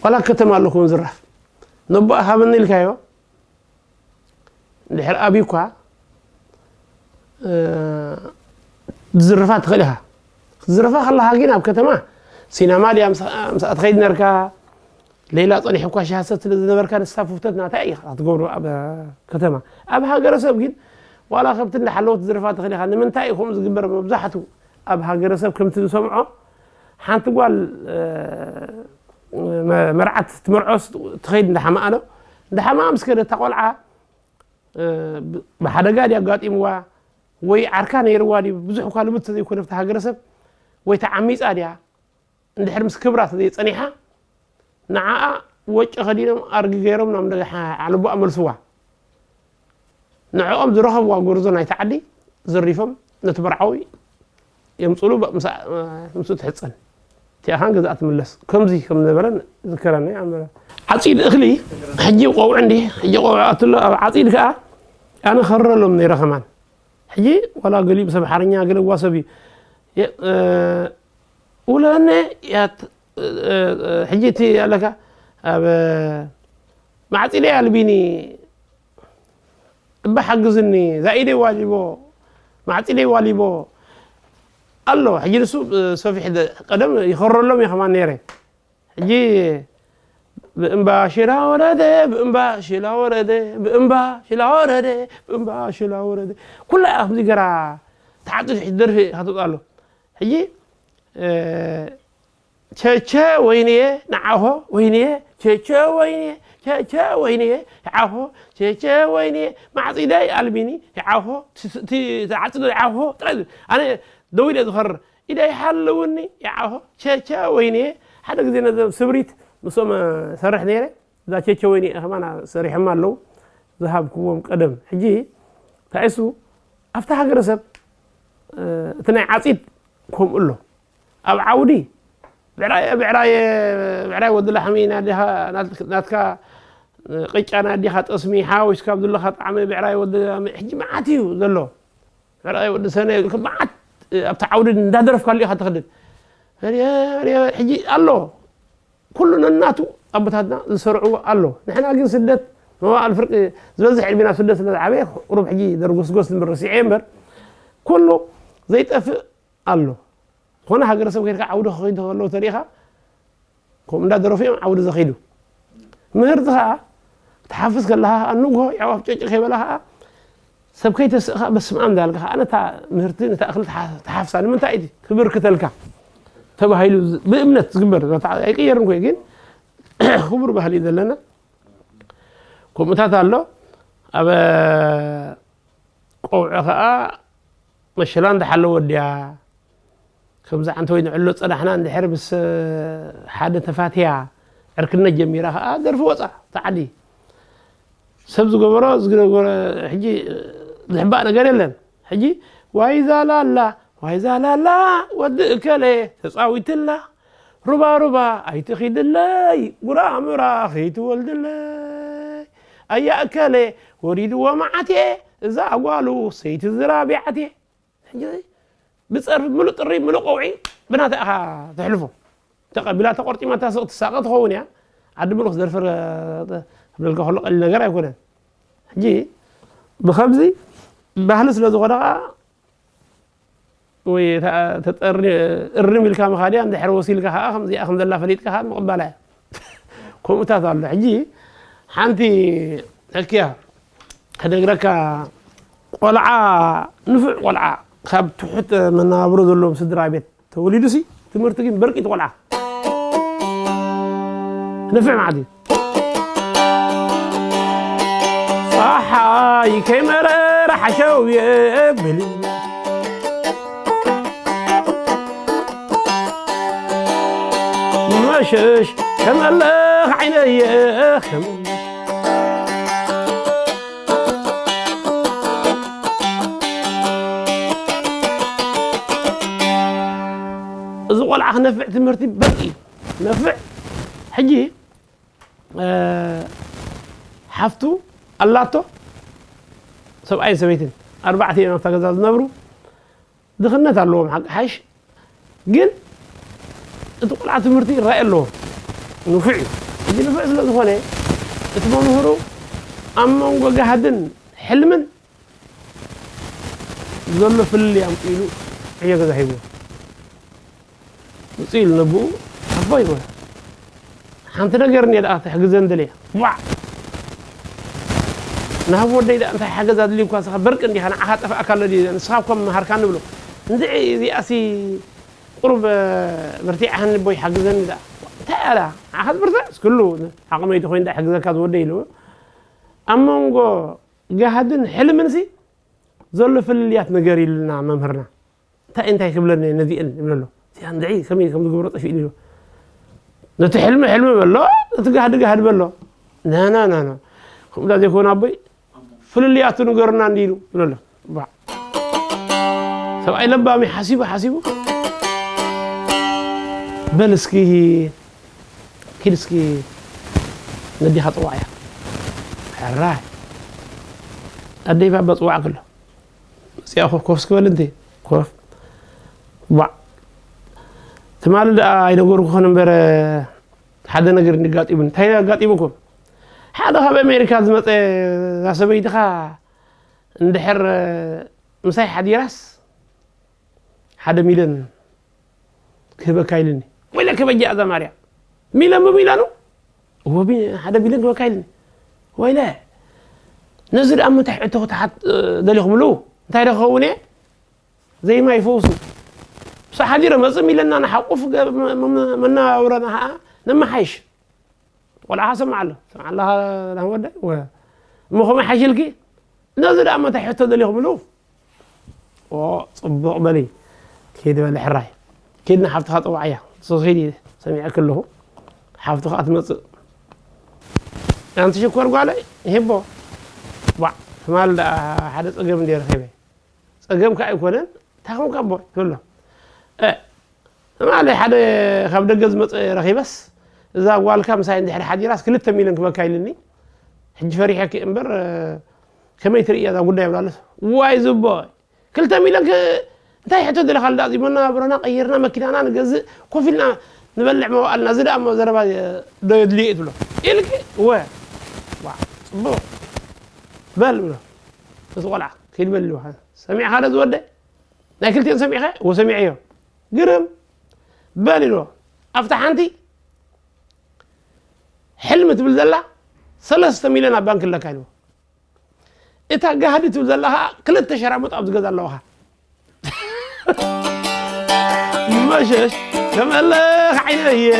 ዋላ ከተማ ኣለኩም ዝራፍ ነቦኣ ሃበኒ ኢልካዮ፣ ድሕር ኣብዩ እኳ ትዝርፋ ትኽእል ኢኻ። ክትዝርፋ ከለኻ ግን ኣብ ከተማ ሲናማ ድያ ምስኣ ትኸይድ ነርካ፣ ሌላ ጸኒሑ እኳ ሻሰት ስለ ዝነበርካ ንሳ ፍፍተት ናታ ኢኻ ክትገብሩ ኣብ ከተማ። ኣብ ሃገረሰብ ግን ዋላ ከብቲ እንዳሓለወት ትዝርፋ ትኽእል ኢኻ። ንምንታይ እዩ ከምኡ ዝግበር? መብዛሕቱ ኣብ ሃገረሰብ ከምቲ ዝሰምዖ ሓንቲ ጓል መርዓት ትመርዖ ትኸይድ እንዳሓማኣ ነው። እንዳሓማኣ ምስ ከደት እታ ቆልዓ ብሓደጋ ድያ ኣጋጢምዋ ወይ ዓርካ ነይርዋ ድዩ? ብዙሕ እኳ ልሙድ ተዘይኮነ ኣብቲ ሃገረሰብ ወይ ተዓሚፃ ድያ? እንድሕር ምስ ክብራ ተዘይፀኒሓ ንዓኣ ወጪ ከዲኖም ኣርጊ ገይሮም ናብ እንደ ዓለቦኣ መልስዋ። ንዕኦም ዝረኸብዋ ጎርዞ ናይቲ ዓዲ ዘሪፎም ነቲ መርዓዊ የምፅሉ ምስኡ ትሕፀን እቲኣኻን ገዛእ ትምለስ ከምዚ ከም ዝነበረን ዝከረኒ። ዓፂድ እኽሊ ሕጂ ቆውዕ እንዲ ሕጂ ቆውዕ ኣትሎ ኣብ ዓፂድ ከዓ ኣነ ከረሎም ነይረ ከማን ሕጂ ዋላ ገሊኡ ሰብ ሓርኛ ገለ ዋሰብ እዩ ውለነ ሕጂ እቲ ኣለካ ኣብ ማዕፂደ ኣልቢኒ እባ ሓግዝኒ ዛኢደይ ዋሊቦ ማዕፂደይ ዋሊቦ ኣሎ። ሕጂ ንሱ ሰፊሕ ቀደም ይኸረሎም እየ ከማን ነይረ። ሕጂ ብእምባ ሽላ ወረደ ብእምባ ሽላ ወረደ ብእምባ ሽላ ወረደ ብእምባ ሽላ ወረደ ኩላ እያ ከምዚ ገራ ተዓፅድ ሕጂ ደርፊ ካተውፅኣሎ። ሕጂ ቸቸ ወይንየ ንዓኾ ወይንየ ቸቸ ወይንየ ቸቸ ወይንየ ንዓኾ ቸቸ ወይንየ ማዕፂደይ ኣልቢኒ ንዓኾ ትዓፅዶ ንዓኾ ጥራይ ኣነ ደው ኢለ ዝኸርር ኢደይ ሓልውኒ ንዓኾ ቸቸ ወይንየ ሓደ ግዜ ነዘም ስብሪት ምስኦም ሰርሕ ነይረ እዛ ቸቸ ወይንየ ከማና ሰሪሖም ኣለዉ ዝሃብክዎም ቀደም ሕጂ ታይሱ ኣብታ ሃገረሰብ እቲ ናይ ዓፂድ ከምኡ ኣሎ ኣብ ዓውዲ ብዕራየ ብዕራየ ብዕራይ ወዲ ላሕሚ ናትካ ቅጫ ናዲኻ ጠስሚ ሓዊስካ ዘለኻ ጣዕሚ ብዕራይ ወዲ ሕጂ መዓት እዩ ዘሎ። ብዕራይ ወዲ ሰነ መዓት ኣብቲ ዓውዲ እንዳደረፍካሉ ኢኻ ትኸድድ። ሕጂ ኣሎ ኩሉ ነናቱ ኣቦታትና ዝሰርዕዎ ኣሎ። ንሕና ግን ስደት መዋእል ፍርቂ ዝበዝሕ ዕድሜና ስደት ስለ ዝዓበየ ቁሩብ ሕጂ ደርጎስጎስ ንብል ረሲዐ እምበር ኩሉ ዘይጠፍእ ኣሎ። ዝኾነ ሃገረሰብ ከይድካ ዓውዲ ክኸይዱ ከለዉ ተሪኢኻ ከምኡ እንዳደረፉ እዮም ዓውዲ ዘኸይዱ። ምህርቲ ከዓ ትሓፍስ ከለኻ ከዓ ንግሆ የዕዋፍ ጨጭ ከይበላ ከዓ ሰብ ከይተስእ ከዓ በስመ ኣብ እንዳልካ ከዓ ነታ ምህርቲ ነታ እኽሊ ትሓፍሳ ንምንታይ እቲ ክብርክተልካ ተባሂሉ ብእምነት ዝግበር ኣይቅየርን ኮይ ግን ክቡር ባህሊ እዩ ዘለና። ከምኡታት ኣሎ ኣብ ቆውዒ ከዓ መሸላ እንዳሓለወ ድያ ከምዚ ዓንተ ወይ ንዕሎ ፀናሕና እንድሕር ምስ ሓደ ተፋትያ ዕርክነት ጀሚራ ከዓ ደርፊ ወፃ ተዓዲ ሰብ ዝገበሮ ዝገበረ ሕጂ ዝሕባእ ነገር የለን። ሕጂ ዋይ ዛላላ ዋይ ዛላላ ወዲ እከለ ተፃዊትላ ሩባ ሩባ ኣይትኺድለይ ጉራምራ ከይትወልድለይ ኣያ እከለ ወሪድዎ መዓትየ እዛ ኣጓሉ ሰይቲ ዝራቢዓትየ ሕጂ ብፀርፊ ምሉእ ጥሪ ምሉእ ቀውዒ ብናታ ኢኻ ተሕልፎ ተቐቢላ ተቆርጢማ እታ ስቕ ትሳቐ ትኸውን እያ። ዓዲ ምሉእ ክዘርፈር ክብለልካ ከሎ ቀሊል ነገር ኣይኮነን። ሕጂ ብኸምዚ ባህሊ ስለ ዝኾነ ከዓ ወይ ተጠሪ እርም ኢልካ ምኻድ እያ። እንድሕር ወሲልካ ከዓ ከምዚኣ ከም ዘላ ፈሊጥካ ከዓ ምቕባላ እያ። ከምኡታት ኣሎ። ሕጂ ሓንቲ ሕክያ ክነግረካ ቆልዓ ንፉዕ ቆልዓ ካብ ትሑት መነባብሮ ዘለዎም ስድራ ቤት ተወሊዱ ሲ ትምህርቲ ግን በርቂ ትቆልዓ ነፍዕ ማለት እዩ። ፀሓይ ከይመረረ ሓሸው የብል መሸሽ ከመለኽ ዓይነየ ከመለኽ እዚ ቆልዓ ክነፍዕ ትምህርቲ በቂ ነፍዕ ሕጂ ሓፍቱ ኣላቶ ሰብኣይን ሰበይትን ኣርባዕተ እዮም ኣብታ ገዛ ዝነብሩ ድኽነት ኣለዎም ሓቂ ሓይሽ ግን እቲ ቆልዓ ትምህርቲ ይረኣየ ኣለዎ ንፉዕ እዩ እዚ ንፉዕ ስለ ዝኾነ እቲ መምህሩ ኣብ መንጎ ጋህድን ሕልምን ዘሎ ፍልልይ ኣምፅኡ ኢሉ ዕዮ ገዛ ሂብዎ። ውፅእ ኢሉ ነብኡ ኣቦይ በሎ፣ ሓንቲ ነገር እኒኣ ደኣ ተሕግዘን ደልየ። ዋዕ! ናሃብ ወደይ ደኣ እንታይ ሓገዝ ኣድልዩካ? ንስኻ በርቂ እንዲኻ፣ ንዓኻ ጠፍኣካ ኣሎ ድዩ? ንስኻ እኮ መሃርካኒ ብሎ። እንድዒ እዚኣሲ ቁሩብ በርቲዕሃኒ ኣቦይ፣ ሓግዘኒ ደኣ። እንታይ ኣላ? ንዓኻ ትብርትዕ? እስክሉ ዓቕመይ ተኮይኑ ደኣ ሕግዘካ ዝወደይ ኢሉ። ኣብ መንጎ ጋህድን ሕልምንሲ ዘሎ ፍልልያት ነገር ኢሉና መምህርና። እንታይ እንታይ ክብለኒ ነዚአን ይብለሎ። እዚኣን ድዒ ከመይ ከም ዝገብሮ ጠፊእኒ ኢሉ። ነቲ ሕልሚ ሕልሚ በሎ፣ ነቲ ጋህዲ ጋህዲ በሎ። ናና ናና ከምኡ ዳ ዘይኮነ ኣቦይ ፍልልያቱ ንገሩና እንዲ ኢሉ ይብለሎ። ባ ሰብኣይ ለባሚ ሓሲቡ ሓሲቡ በል እስኪ ኪድ እስኪ ነዲኻ ጽዋዕ እያ። ሕራይ ኣደይ ባባ ጽዋዕ ከሎ መጽኣ ኮፍ ኮፍ እስክበል እንተ ኮፍ ዋ ትማሊ ደኣ ኣይነገርኩኽን እምበር ሓደ ነገር እንዲጋጢሙን እንታይ ኣጋጢሙኩም ሓደ ካብ ኣሜሪካ ዝመፀ እዛ ሰበይትኻ እንድሕር ምሳይ ሓዲራስ ሓደ ሚልን ክህበካ ኢልኒ ወይለ ክበጃ እዛ ማርያ ሚለን ብሚለኑ ወቢ ሓደ ሚለን ክህበካ ኢልኒ ወይለ ነዚ ደኣ ምንታይ ሕቶ ክትሓት ደሊኹምሉ እንታይ ዶ ክኸውን እየ ዘይማይ ፈውሱ ብሳ ሓዲረ መፅእ ሚለና ንሓቁፍ መናባብረና ከዓ ነመሓይሽ ቆልዓ ሰምዓ ኣሎ ሰምዓ ኣለኻ ናም ወዳይ እሞ ከመይ ሓይሽልኪ ነዚ ደኣ መታይ ሕቶ ደሊኹምሉ ጽቡቕ በሊ ኪድ በሊ ሕራይ ኪድ ንሓፍትኻ ጠዋዓያ ንሱ ኺድ ሰሚዐ ከለኹ ሓፍትኻ ትመጽእ ኣንቲ ሽኮር ጓለይ ሄቦ ባዕ ትማል ደኣ ሓደ ጸገም እንደ ረኺበ ጸገም ከ ኣይኮነን ታኹም ካብ ትብሎ ማለ ሓደ ካብ ደገ ዝመፀ ረኺበስ እዛ ጓልካ ምሳይ እንድሕር ሓዲራስ ክልተ ሚልን ክበካ ኢልኒ ሕጂ ፈሪሐኪ እምበር ከመይ ትርእያ እዛ ጉዳይ ብላለስ ዋይ ዝቦ ክልተ ሚልን እንታይ ሕቶ ደለካ ልዳ እዚ መናባብሮና ቀይርና መኪናና ንገዝእ ኮፍ ኢልና ንበልዕ መዋእልና እዚ ደኣ ዘረባ ዶ የድልዮ እዩ ትብሎ ኢልኪ ወ ጽቡቅ በል ብሎ እቲ ቆልዓ ከይድ በል ኢልዋ ሰሚዕኻ ዶ ዝወደ ናይ ክልቲኦም ሰሚዕኻ ወ ሰሚዐዮ ግርም በል ኢልዎ ኣብታ ሓንቲ ሕልሚ ትብል ዘላ ሰለስተ ሚልዮን ኣብ ባንክ ኣለካ ኢልዎ እታ ጋህዲ ትብል ዘላ ከዓ ክልተ ሸራሙጥ ኣብዚ ገዛ ኣለዋኻ መሸሽ ከመለኽ ዓይነየ